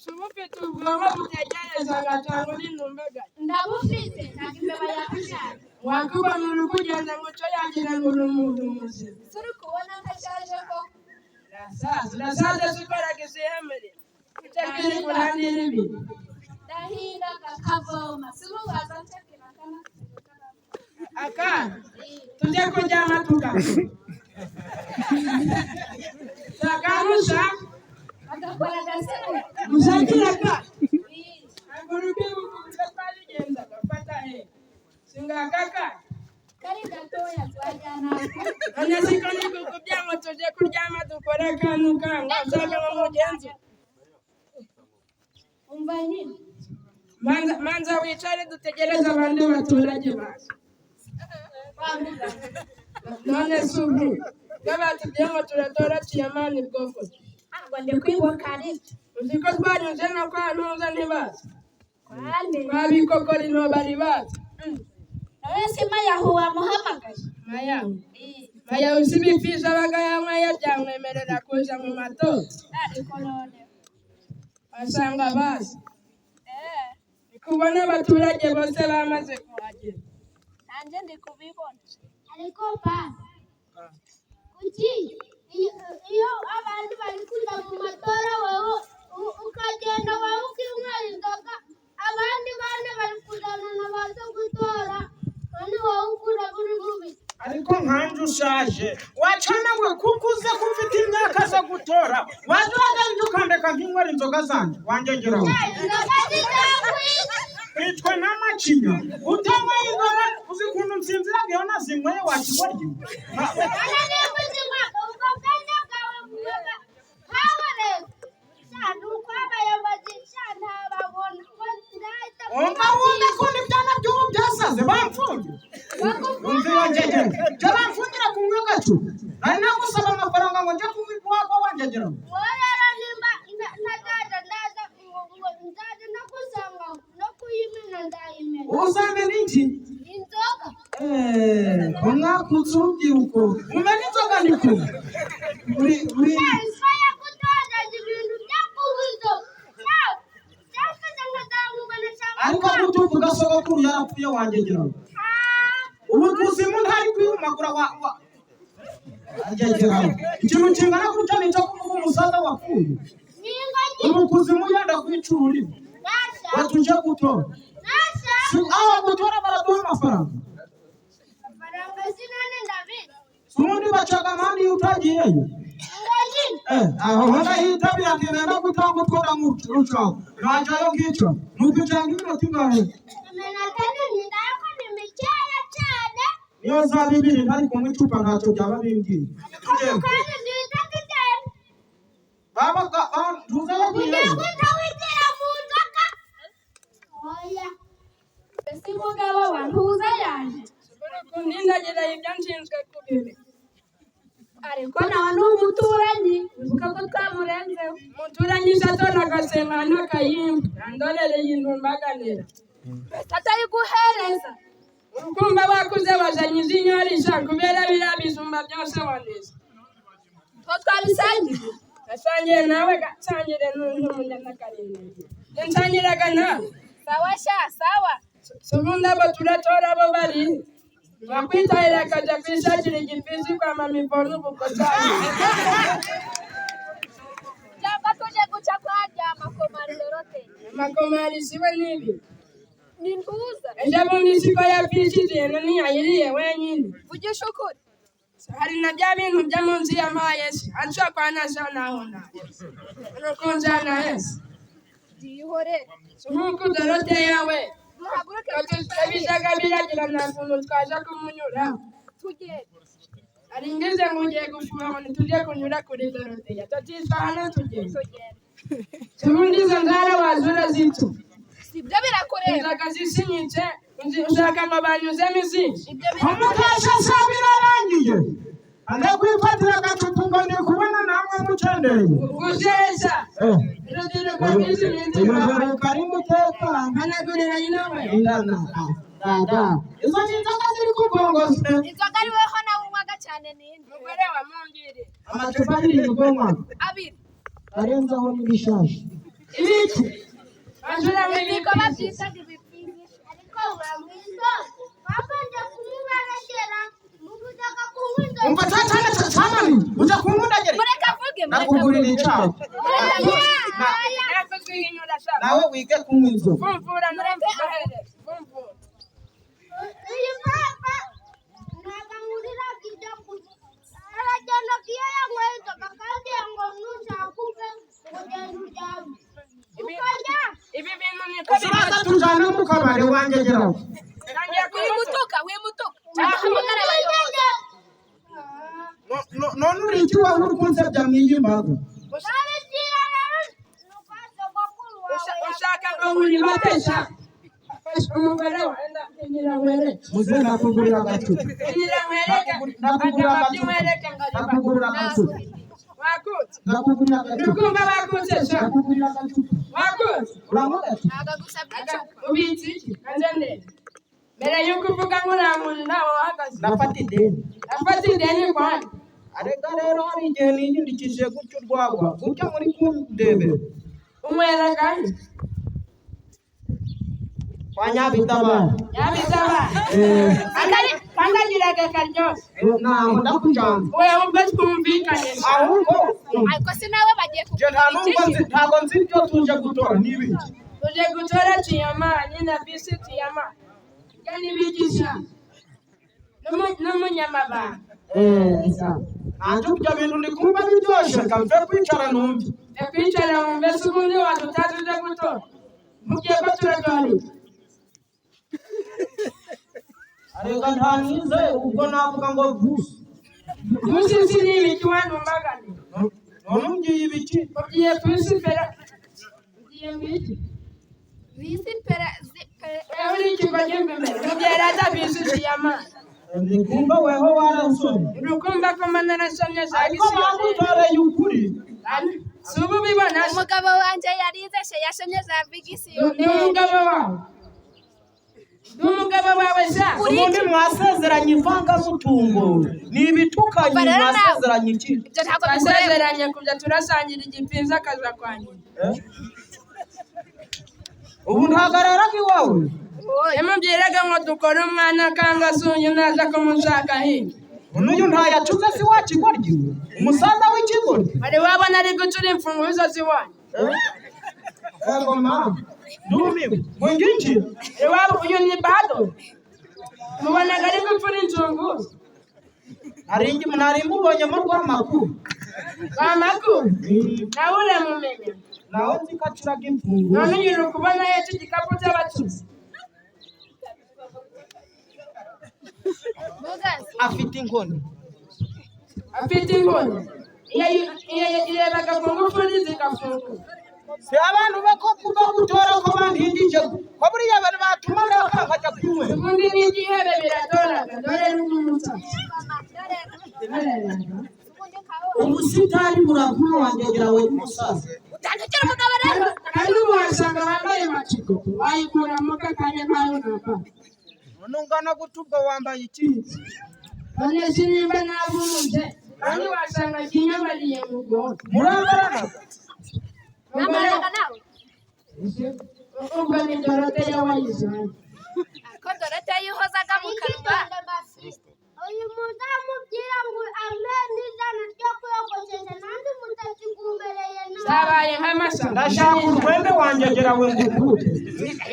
Uba ufite ubwonko butekerezaga cyangwa uri intumbagara? Ndabufite, ntabwo imbeba yakushaje. Wakubona uri kugenda ngo uco yagira ngo uri umuntu muzima. Turi kubona ntashaje koko? Urasaza, urasaza se? Ukoraga izihe mirimo utakiri kurandira ibi? Ndahinga, kakavoma, simubaza nshakira akana. Akana tujye kuryama tugakora takamusha. Agakora agasego. Mushakira akana. Ntabwo uri kwibuka uburyo twabigenzaga? Fata he, singakaka. Kari gatoya twajyana. None siko ni kukubwira ngo tujye kuryama dukore akantu kanga uzabe nko mugenzi. Umva nyine. Manza, manza wicare dutegereze abandi baturage baza. Wambuga. None se ubu iyo batubwiye ngo turatora chairman, bwoko ki? Ntabwo ndi kwibuka ariko. Uzi ko twanyuze no kwa ntuza ntibaza? Kwande? Kwa bikokora into bari baza. None se Mayahu wamuhamagaye? Maya, Maya uzi ibipfisha abaga yanyweye byamwemerera kuja mu matora? Ariko none. Basanga bazi. Eh. Ndi kubona abaturage bose bamaze kuhagera. Nanjye ndi kubibona. Ariko pa, kuki iyo abandi bari kujya mu matora wowe ukagenda, wowe ukinywera inzoga, abandi bana bari kujyana na baza gutora, none wowe ukura buri mubi? Ariko nkanjye ushaje wacana we, kuko uze ko ufite imyaka zo gutora, waje uragenda ukandeka nkinywera inzoga zanjye wangegeraho. Inzoga zizakwica. Kwicwa n'amacinya utanyweye inzoga, uzi ukuntu nsinziraga iyo nazinyweye wakigoryi? None niba uzinywa, ubwo bwenge bwawe buba habonetse sha? Ni uko abayobozi sha ntababona ko nzahita. Wumva, wumva ukuntu ibyana by'ubu byasaze, bamfunge. Wumva iyo ngegera jya bamfungira kunywa agacupa, nari nagusaba amafaranga ngo njye kunywa urwagwa wangegeraho. Wowe rero nimba ntazaza, ndaza ngo nzaza no gusanga no kuyimena, ndayimena. Uzamena iki? Inzoga. Umwaka urubyiruko umena inzoga ni kumwe uri uri. Iswa yagutozaga ibintu byo kunywa inzoga cyafata nkazamubona cyangwa. Ariko kutuvuga sogokuru yarapfuye wangegeraho, ubu kuzimu ntari kwihumagura wa wangegeraho, ikintu kingana gutya nicyo kuvuga umusaza wapfuye? N'ingagi. Ubu kuzimu yenda kwica ururimi. Nasha. Watuje gutora. Nasha. Si aho gutora baraduha amafaranga? Amafaranga sinone ndabizi. Si ubundi bacaga amande iyo utagiyeyo. Ingagi. Aho ndahitabira ntirenda gutanga utwo ndamucaho, najyayo nkica nukicara nk'iminota ingahe? Iminota ni ndako ni mikeya cyane. Niyo zaba ibiri ntari kunywa icupa ntacyo byaba bimbwiye. Tugende. Kandi duhita tugenda. Babaga ntuza ugiye bagiyeyo. Guhita wigira mu nzoga, oya. Ese umugabo wa ntuza yaje? Kunindagira ibyo nshinzwe kubibi. Ariko nawe ni umuturanyi, wibuka ko twamurenzeho. Umuturanyi se atora agasenga n'akayimba yandorereye intumbaganira. Mbese atayiguhereza? Urukumva bakuze bazanye izinyorisha kubera biriya bijumba byose waneze. Two twabisangiye. Nasangiye nawe, nsangire n'umunyanakarindagira nsangiraga nawe. Sawa sha, sawa. Si ubundi abo turatora bo bari bakwitahira akajya kwishakira igipisi kwa mama Ivone ubukotari. Cyangwa tuje guca kwa Ryamakomari Dorote. Amakomari siwe n'ibi. Ni ntuza. Ejo bundi siko yapfishije ihene ntiyayiriye wenyine? Vugisha ukuri. Hari na bya bintu byo munsi yampaye se anshobora kwa nasa naho nawe nukunjana hese. Byihorere. Nk'uko Dorote yawe Duhaguruke. bijaga biragira nta kuntu twaja kumunyura. Tugende. Ari ngize ngo ugiye gufuha ngo ntitujye kunyura kuri Doroteya tutiswa hano tugenda. Tugende. Ubundi izo nzara wazura zitu. Sibyo, birakureba. Inzoga zisinyitse ushaka ngo banyuzemo izindi. Ibyo birakureba. Umutasha sa birarangiye ndakwifatira agacupa ngo ndi kubona namwe mucendeye. Gusesa urubyiruko rw'izi minsi. Urubyiruko ari mutekano. Hanagurira nyina we. Ingana dada, izo ni inzoga ziri kugongoza. Inzoga ari weho nawe unywaga cyane ninde? Umugore wa mumbwire. Amacupa abiri nibwo nywa. Abiri. Arenzaho n'ibishashi. Ibiki? Banjura Niko ibiki. babyitaga ibipfizi. Ariko bamwiza babanje kumuberekera mubuzaga kunywa inzoga. Umva cya cyane cyamani ujya kunkundagere. Mureke avuge, mureke Nakugurira avuge. icyayi. Nakuzwihinyura sha. Nawe wige kunywa inzoga. Vumvura nuremvugahereza. Vumvura. Iyi papa ntabwo ankuriraga ibyo kurya, aragenda iyo yanyweye inzoga kandi ngo nushaka uve ugenda uryame ukarya. Ibi bintu niko Uraza tujyane mu kabari wangegeraho. Tangiye kumutuka. Wimutuka, wimutuka. Ahamagara abayobozi. None uri iki wowe uri kunsebya mu iyi mbaga? Babibwira rero nuko sogokuru wawe Ushaka ngo nkuribate sha. Fasha umugore wawe ndakugira nkwereke. Muze nakugurira agacupa. Kugira nkwereke. Nakugurira Akababyi agacupa. nkwereke ngariba. Nakugurira agacupa. Wakutse. Nakugurira agacupa. Urukumva bakutse sha. Nakugurira agacupa. Wakutse. Uranywa agacupa? Ntabwo agusabye icupa. Ubitse iki? Kanze ndebe. Mbere yuko uvuga ngo urankuri ntawe wahagaze. Ndafata ideni. Afata ideni kwani. Arega rero hari igihe niyindikishije gutyo urwagwa gutya muri kundebera. Unywera kandi. Kwa Nyabitabara. Yabizaba. Eh, Kandagiraga karyoshye. ntabwo ndakujyana. Wewe ubwo twumvikanye sha. Ahubwo Ariko se nawe bagiye njye nta kugura nubwo nzi iki? ntabwo nzi ibyo tuje gutora ni ibiki. Tuje gutora Chiyama, nyina bisi Chiyama. Yani bigisha. N'umunyamabanga. Nanjye ibyo bintu ndi kumva biryoshye reka mve kwicara numve. Ekwicara wumve se ubundi wadutazi uje gutora. Mugiye ko turaganira. Arega nta mwize ubwo navuga ngo vusi. Musisi ni ibiki wanumbagane. None umbwiye ibiki? Ugiye kwisifera. Ugiye ngwiki. Visi pere, zi, pere. Wewe uri ikigo cy'imbere. Mugiye rata bisi Chiyama. Ndi kumva weho warasomye. Urukumva ko mba narasomye za Ariko mpamvu gisiyoneri. utoreye ukuri. Si ubu ubibona se. Umugabo wanjye yarize she yasomye za Ni vigisiyoneri. umugabo wawe. Ni umugabo wawe sha. Ubundi mwasezeranye ivangamutungo. Ni ibitukanyi Umva rero nawe. mwasezeranye iki? Ibyo ntabwo bikureba. Twasezeranye kujya turasangira igipinzi akaza kwa nyina. Eh? Ubu ntagararaga iwawe. Yamubwiraga ngo dukore umwana kanga se uyu naza kumushaka hirya. N'uyu ntayacuze si wa kigoryi? Umusaza w'ikigoryi? Wari wabona ari gucura imfunguzo z'iwanyu. Yego mama. Ndumiwe. Ngo ngiki? Wari waba uyu ni bado. Mubonaga ari gupfura inzunguzo. Nari mubonyemo rw'amakuru. Bamaku nawe uramumenya. Nawe nzi ko acuraga imfunguzo. None uyu uri kubona ahetse igikapu cy'abacuzi. Mugasi. Afite inkoni. Afite inkoni. Iyo irebaga ku ngufuri zigafungura. Si abantu bako kuva gutora ko bandindije ko buriya abantu batuma ndakara nkajya kwinywera. Ubundi n'igihebe biratoraga dore n'umutsa. Ubusitani buravuna wangegera we musaza. Utandukira umugabo rero. Kandi ubu wasanga wambaye matsiko wayikuramo kakanya nkayo namba. None ungana gute ubwo wambaye iki? None sinimba navunje kandi wasanga kinyamariye mu bwonko. Murambarana. Namaraga nawe. Ubwo ni Doroteya wayizanye. Ariko Dorote yihozaga mu kanwa. Ikitonde bafite uyu muzamubwira ngo ampe n'ijana ryo kwiyogoshesha nanjye umusatsi gumereye nabi. Zabaye nk'amasaka. Ndashaka urwembe wangegera we ngukure.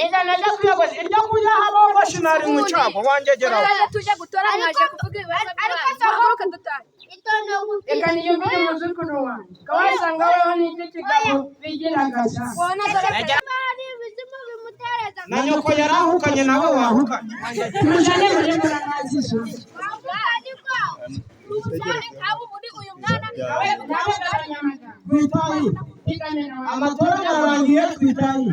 Ijana ryo kwiyogosha iryo kuyaha abogoshi nari mu cyago wangegera we. Turaje tuje gutora mwaje kuvuga ibibazo Ariko byanyu. sogokuru- Muhaguruke dutahe. Itonde ngubwire. Reka niyumvire umuzukuru wanjye. Ko wasanga weho n'icyo kigabo bigiraga sha. Wowe na Dorote. Niba hari ibizimu bimutereza Na nyoko yarahukanye nawe wahukanye. Mujane muri muranazi sha. ariko Cyane nkawe muri uyu mwana. Nawe nawe n'abanyamaganga. Twitaye. Piganira wawe. Amatora ararangiye twitaye.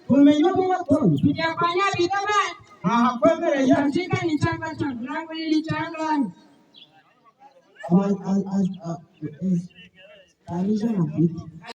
Tumenye uko watoye. Tujya kwa Nyabigaba. Ntaha kwemereye. Katika ni changa changu. Nangulili changa. Aba- a- a- a- eh,